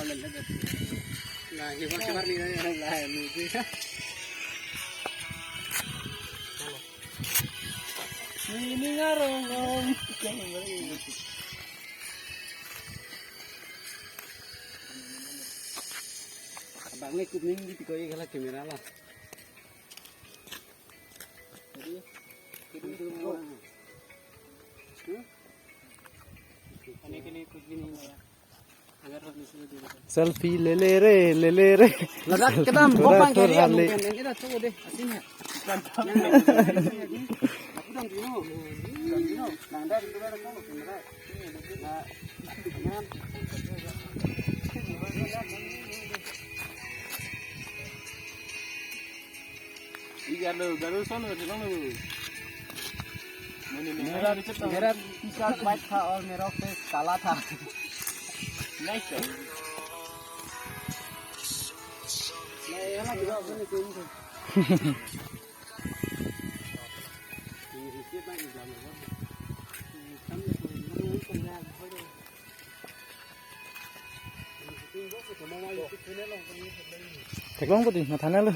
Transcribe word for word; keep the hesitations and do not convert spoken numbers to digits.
Nah, hebar hebar ni, nah, ni. Ini ngarong om. Abang ni kuning di tiko ye kala kamera la. Jadi, ini dulu. Hmm? Ini kali kuning ya. Agar selfie lele re, lele re. Ladak kedam, selfie bopang keri, tura anu le. Kan, yang kita coba deh, asin ya. Aku dong dino, dong dino. Nang dah dulu ada kamu kamera. Nah, nah. ये कर लो, करो, सुन लो, सुन लो। मैंने मेरा, मेरा T shirt white था और मेरा फेस काला था। Nice sir. मैं ये वाला गिरा, मैंने सेम थे। Theklong putih, matha nanglo.